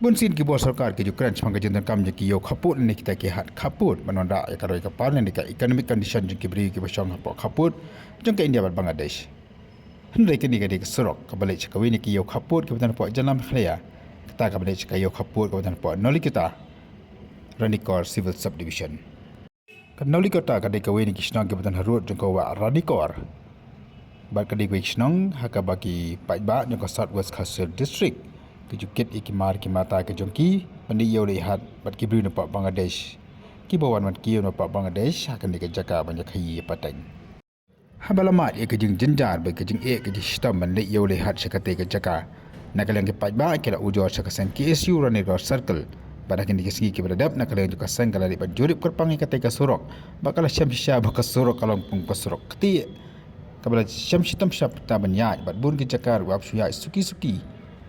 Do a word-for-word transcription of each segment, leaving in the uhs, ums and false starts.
Bun sien ki bor sorkar ki ju kren shaphang ka jingdonkam jong ki ïew khappud ne kita ki hat khappud ban wanrah ïa ka roi ka par ne ka economic condition jong ki briew kiba shong hapoh khappud jong ka India bad Bangladesh. Hynrei kane ka dei ka surok kaba leit sha kawei na ki ïew khappud kaba don hapoh jylla Meghalaya, kata kaba leit sha ka ïew khappud kaba don hapoh Nolikita, Ranikor Civil Subdivision. Ka Nolikita ka dei kawei na ki shnong kiba don harud jong ka wah Ranikor bad ka dei kawei ka shnong ha kaba ki paidbah jong ka South West Khasi Hills District ki ju kit ïa ki mar ki mata ki jong ki ban leit ïew leit hat bad ki briew na poh Bangladesh kiba wan ban kiew na poh Bangladesh ha kane ka jaka ban ïakhaïi ïapateng. Haba la mad ïa ka jingjynjar bad ka jingeh ka jingshitom ban leit ïew leit hat sha katei ka jaka, na ka liang ki paidbah ki la ujor sha ka seng K S U Ranikor Circle. Bad ha kine ki sngi kiba la dep na ka liang jong ka seng ka la leit ban jurip kyrpang ïa katei ka surok bad ka la shem shisha ba ka surok ka long kum ka surok ktieh kaba la shem shitom shisha ban ïaid bad bun ki jaka ruh hap shu ïaid suki suki.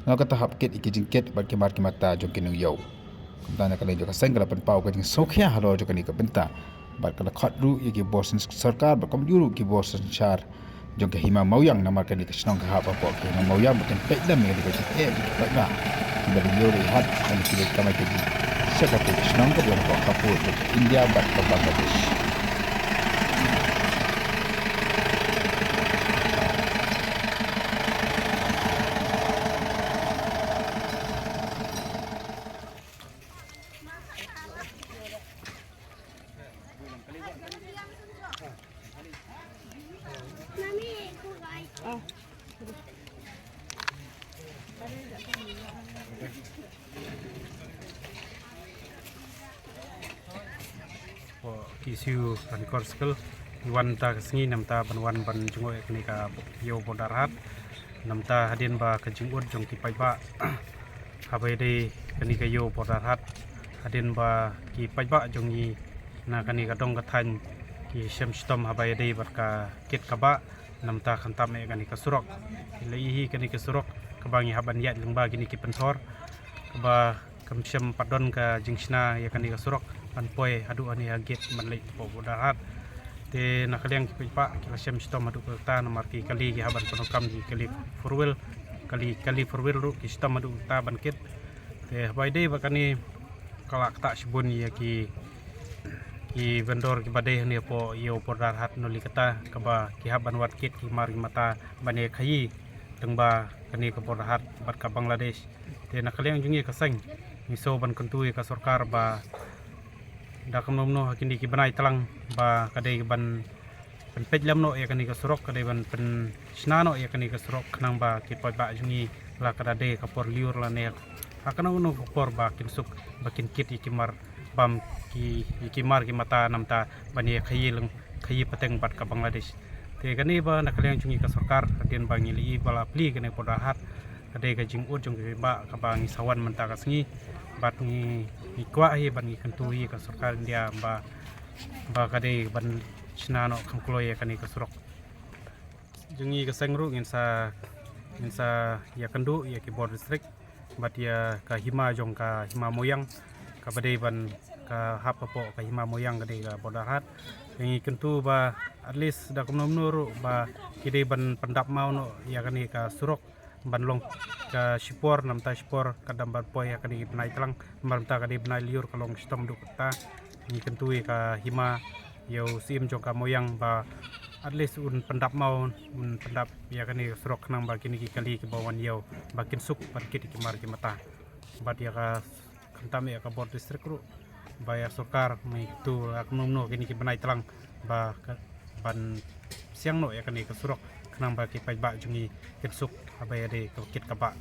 Nga kata hap kit ïa ki jingkit bad ki mar ki mata jong ki nongïew. Kumta na ka liang jong ka seng ka la pynpaw ka jingsngewkhia halor jong kane ka bynta bad ka la khot ruh ïa ki bor syn-, sorkar bad kumjuh ruh ki bor synshar jong ka Hima Mawiang namar kane ka shnong ka hap hapoh ka Hima Mawiang bad kan peit lem ïa kane ka jingeh jong ki paidbah kiba leit ïew leit hat bad ki leit kamai kajih sha katei ka shnong kaba don hapoh khappud jong ka India bad ka Bangladesh. Hapoh K S U Ranikor Circle, ngi wan mynta ka sngi namar ban wan ban jngoh ïa kane ka ïew border hat. Namar hadien ba ka jingud jong ki paidbah haba ïadei kane ka ïew border hat, hadien ba ki paidbah jong ngi na kane ka dong ka thaiñ ki shem shitom haba ïadei bad ka kit ka bah namar khamtam ïa kane ka surok. Ki la ïohi kane ka surok kaba ngi hap ban ïaid lyngba kine ki pynthor kaba kam shym pat don ka jingshna ïa kane ka surok ban poi haduh hangne ha gate ban leit hapoh border hat. Te na ka liang ki paidbah ki la shem shitom haduh katta namar ki kali ki hap ban pyndonkam ki kali four wheel, kali, kali four wheel ruh ki shitom haduh katta ban kit. Te haba ïadei bad kane ka la ktah shibun ïa ki, ki vendor kiba dei hangne hapoh ïew border hat Nolikita kaba ki hap ban wad kit ki mar ki mata ban ïakhaïi lyngba kane ka border hat bad ka Bangladesh. Te na ka liang jong ngi ka seng ngi sngew ban kyntu ïa ka sorkar ba da kumno kumno ha kine ki bnai tlang ba ka dei ban pynpeit lem noh ïa kane ka surok, ka dei ban pynshna noh ïa kane ka surok khnang ba ki paidbah jong ngi la ka da dei ka por lyiur lane ha kano kano ka por ba kin suk ba kin kit ïa ki mar bam ki, ïa ki mar ki mata namar ban ïakhaïi leng khaïi pateng bad ka Bangladesh. Te kane ba na ka liang jong ngi ka sorkar hadien ba ngi la ïohi ba la plie kane ka border hat ka dei ka jingud jong ki paidbah kaba ngi sa wan mynta ka sngi bad ngi, ngi kwah hi bad ngi kyntu hi ka sorkar India ba, ba ka dei ban shna noh kham kloi ïa kane ka surok. Jong ngi ka seng ruh ngin sa, ngin sa ïakynduh ïa ki bor district bad ïa ka hima jong ka Hima Mawiang kaba dei ban ka hap hapoh ka Hima Mawiang ka dei ka border hat. Ngi kyntu ba at least da kumno kumno ruh ba ki dei ban pyndap maw noh ïa kane ka surok ban long ka shipor namar shipor ka dang ban poi ha kane ka bnai tlang namar ka dei bnai lyiur ka long shitom haduh katta. Ngi kyntu ïa ka hima ïa u Syiem jong ka Mawiang ba at least un pyndap maw, un pyndap ïa kane ka surok khnang ba kine ki kali kiba wan ïew ba kin suk ban kit ïa ki mar ki mata. Bad ïa ka khamtam ïa ka bor district ruh ba ïa sorkar ngi kyntu ïa kumno kumno kine ki bnai tlang ba ka, ban siang noh ïa kane ka surok khnang ba ki paidbah jong ngi kin suk haba ïadei ka kit ka bah.